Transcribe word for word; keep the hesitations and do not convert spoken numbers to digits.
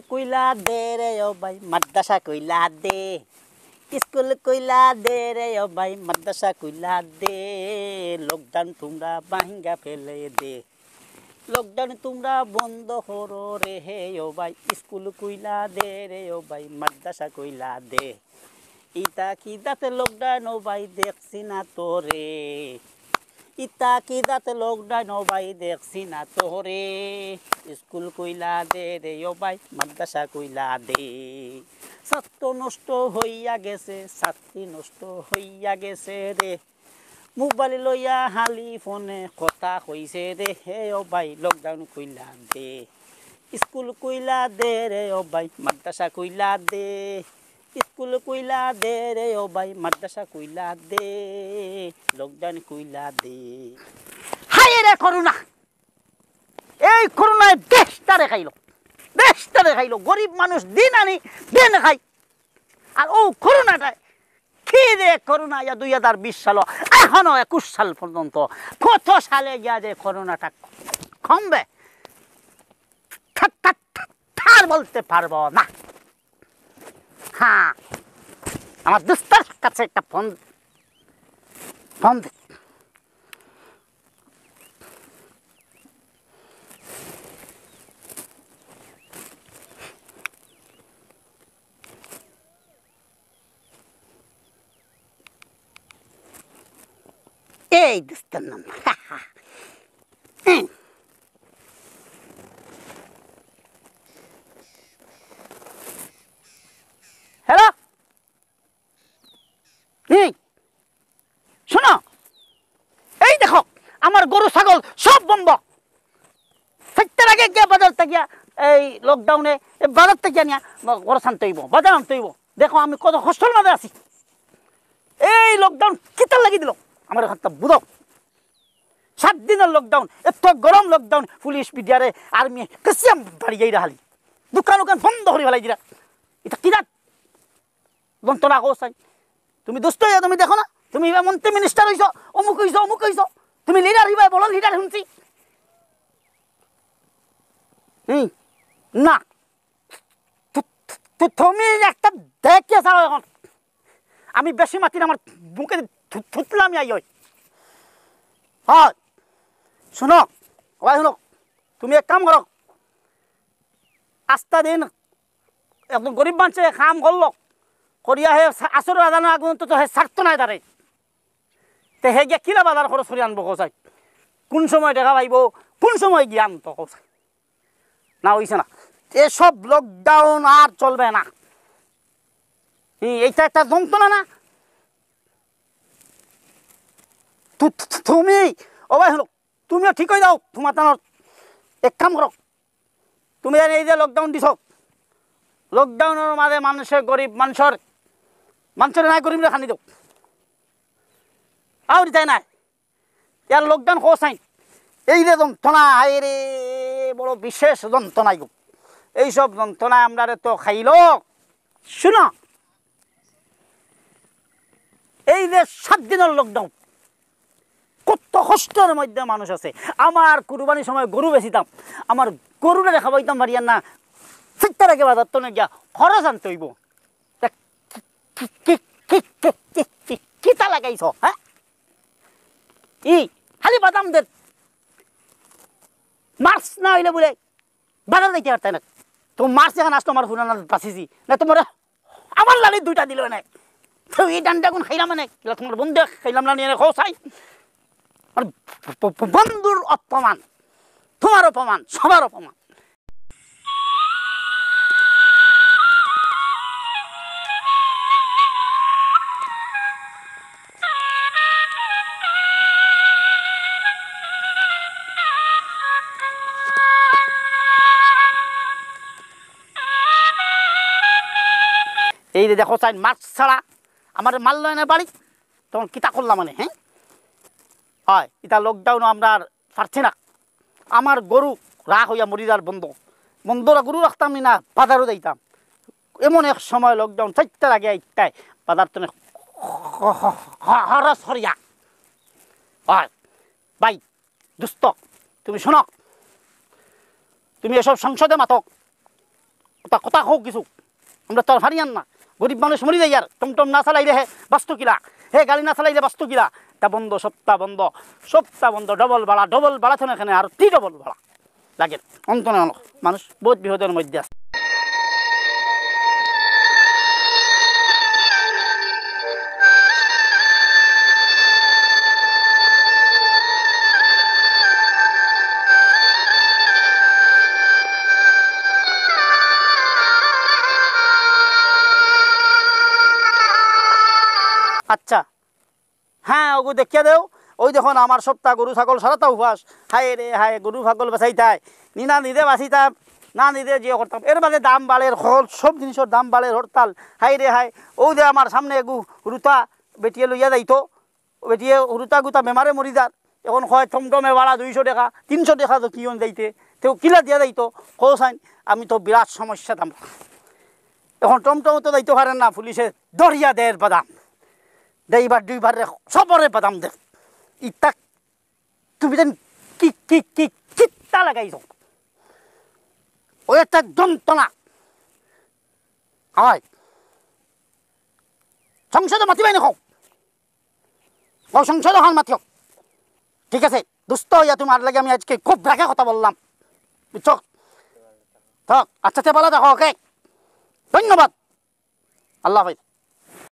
খুইলা দে রে ও ভাই, মাদ্রাসা খুইলা দে। স্কুল খুইলা দে রে ও ভাই, মাদ্রাসা খুইলা দে। লকডাউন তুমরা ভাঙ্গা ফেলে দে। লকডাউন তুমরা বন্ধ করো রে হে ও ভাই, স্কুল খুইলা দে রে ও ভাই, মাদ্রাসা খুইলা দে। ইতা কি জাতে লকডাউন ও ভাই, দেখছি না তোরে। ইতা কি জাতে লকডাউন ও ভাই, দেখছি না তোরে। স্কুল খুইলা দে রে ও ভাই, মাদ্রাসা খুইলা দে। ছাত্র নষ্ট হইয়া গেছে, ছাত্রী নষ্ট হইয়া গেছে রে। মোবাইল লইয়া হালি ফোনে কথা কইছে রে, হে ও ভাই, লকডাউন খুইলা দে। স্কুল খুইলা দে রে ও ভাই, মাদ্রাসা খুইলা দে। স্কুল খুইলা দে রে ও ভাই, মাদ্রাসা খুইলা দে। লকডাউন খুইলা দে। হায় রে করোনা, এই করোনায় দেশটারে খাইলো, দেশটারে খাইলো। গরিব মানুষ দিন আনি দিন খাই, আর ও করোনাটায় কি যে করোনা ইয়া দুই হাজার বিশ সাল, এখনো একুশ সাল পর্যন্ত, কত সালে গিয়া যে করোনাটা কমবে, তা, তা, তা, তা আর বলতে পারবো না। হ্যাঁ, আমার দোস্তর কাছে একটা ফোন, ফোন দে। এই দোস্তর নাম্বার। হ্যালো? এই, শোনো, এই দেখো, আমার গরু ছাগল সব বন্ধ। চাইরটার আগে গিয়া বাজার থাকিয়া, এই লকডাউনে, এই বাজার থাকিয়া নিয়া ঘর আনতে অইবো, বাজার আনতে অইবো। দেখো, আমি কত কষ্টর মাঝে আছি। এই লকডাউন কিতার লাগি দিল? আমার কথা বুঝাও। সাত দিনর লকডাউন, এত গরম লকডাউন, পুলিশ, বিডিআর, আর্মি, কেসিয়াম বাড়ি যাই রাহালি, দোকান উকান বন্ধ করি ফেলাই দিরা। ইটা কিতা যন্ত্রণা কও চাই? তুমি দুষ্ট হইয়া তুমি দেখো না, তুমি ইবা মন্ত্রী মিনিস্টার হইছো, অমুক হইছো, অমুক হইছো, তুমি লিডার হইবা, বড় লিডার শুনছি। হুম, না, তু-, তু-, তুমি একটা দেখিয়া চাও এখন। আমি বেশি মাতিন, আমার মুখে থু-, থুতলামি আই হয়। হয়, শুনো, ওই শুনো, তুমি এক কাম করো, আস্তা দিন একজন গরিব মানুষে কাম করলো, করিয়া হে সা-, আসর আজান আগ পর্যন্ত তো হে ছাড়তো নাই তারে। তে হে গিয়া কিলা বাজার খরচ করি আনবো কও চাই? কোন সময় টেকা পাইবো, কোন সময় গিয়া আনতো কও চাই? না, অইছে না। এসব লকডাউন আর চলবে না। হুম, এইটা একটা যন্ত্রণা না? তু-, তু-, তুমি, ও ভাই, শুনো, তুমিও ঠিক হয়ে যাও, তোমার তানোর এক কাম করো, তুমি আর এই যে লকডাউন দিছ, লকডাউনের মাঝে মানুষের গরিব মানুষের, মানুষের নাই গরিবরে খানি দেও, আও দিতাই নাই। ইয়ার লকডাউন কও চাইন। এই যে যন্ত্রণা, হায় রে, বড় বিশেষ যন্ত্রণা গো। এইসব যন্ত্রণা আমরারে তো খাইল। শুনো, এই যে সাত দিনের লকডাউন, কত কষ্টের মধ্যে মানুষ আছে। আমার কুরবানির সময় গরু বেচিতাম, আমার গরুরে খাওয়াইতাম পারিয়ার না, চাইরটার আগে বাজার তো গিয়া খরচ আনতে অইবো। তা কি, কি, কি, কি, কি, কি, কিতা লাগাইছ, হ্যাঁ? ই, খালি বাদাম দের। মার্চ না হইলে বলে বাজার যাইতে পারতায় না। তো মার্চ এখন আসতো আমার হুরানা বাঁচিছি। না তোমার আমার লালি দুইটা দিল না। তো এই ডান্ডা গুণ খাইলাম মানে, কিলা তোমার বন্ধু খাইলাম না নিয়ে কও চাই। আর ব-, ব-, ব-, বন্ধুর অপমান, তোমার অপমান, সবার অপমান। এই যে দেখো চাইন, মাস্ক ছাড়া আমার মারলো এনে বাড়ি, তখন কিতা করলাম মানে, হ্যাঁ? হয়, ইটা লকডাউনও আমরা আর পারছি না। আমার গরু রাগ হইয়া মরি যার বন্ধ, বন্ধরা গরু রাখতাম নি না, বাজারও যাইতাম। এমন এক সময় লকডাউন চাইরটার আগে আইতায় বাজার তনে খরচ করিয়া। হয়, ভাই, দোস্ত, তুমি শোনো, তুমি এসব সংসদে মাতক, কথা, কথা কউক কিছু। আমরা তো আর পারিয়ার না। গরিব মানুষ মরি যাইয়ার। টমটম না চালাইলে হে বাঁচতো কিলা? হে গাড়ি না চালাইলে বাঁচতো কিলা? তা বন্ধ, সবতা বন্ধ, সবতা বন্ধ। ডবল ভাড়া, ডবল ভাড়া তো না, এখানে আরো তি ডবল ভাড়া লাগে। অন্ত না অনো। মানুষ বহুত বিপদর মধ্যে আছে। আচ্ছা, হ্যাঁ, ওগু দেখিয়া দেও। ওই দেখো না, আমার সবতা গরু ছাগল সারাতা উপাস। হায় রে হায়, গরু ছাগল বেচাইতায় নি, না নিজে বাঁচিতাম, না নিজে যে করতাম। এর বাদে দাম বাড়ের, হল সব জিনিসর দাম বাড়ের হরতাল। হায় রে হায়, ওই যে আমার সামনে এগু হুরুতা বেটিয়ে লইয়া যাইতো, বেটিয়ে হুরুতা গুতা বেমারে মরি যার। এখন কয় টমটমে ভাড়া দুইশো টেকা, তিনশো টেকা তো কিয়ন যাইতে, তেউ কিলা দিয়া যাইতো, কও চাইন, আমি তো বিরাট সমস্যা দাম। এখন টমটম তো যাইতো পারের না, পুলিশে ধরিয়া দের বাদাম, ড্রাইভার ডুইভাররে সবরে বাদাম দের। ইতা তুমি যেন কি, কি, কি, কিত্তা লাগাইছো? ওই একটা যন্ত্রণা। হয়। সংসদো মাতিবায় নি কও। কও সংসদো অখন মাতিও। ঠিক আছে? দুস্ত অইয়া তুমার লগে আমি আইজকে খুব রাগে কথা বললাম। বুঝছো? থাক, আচ্ছা, তে ভালা থাকো, ওকে? ধন্যবাদ। আল্লাহ হাফেজ।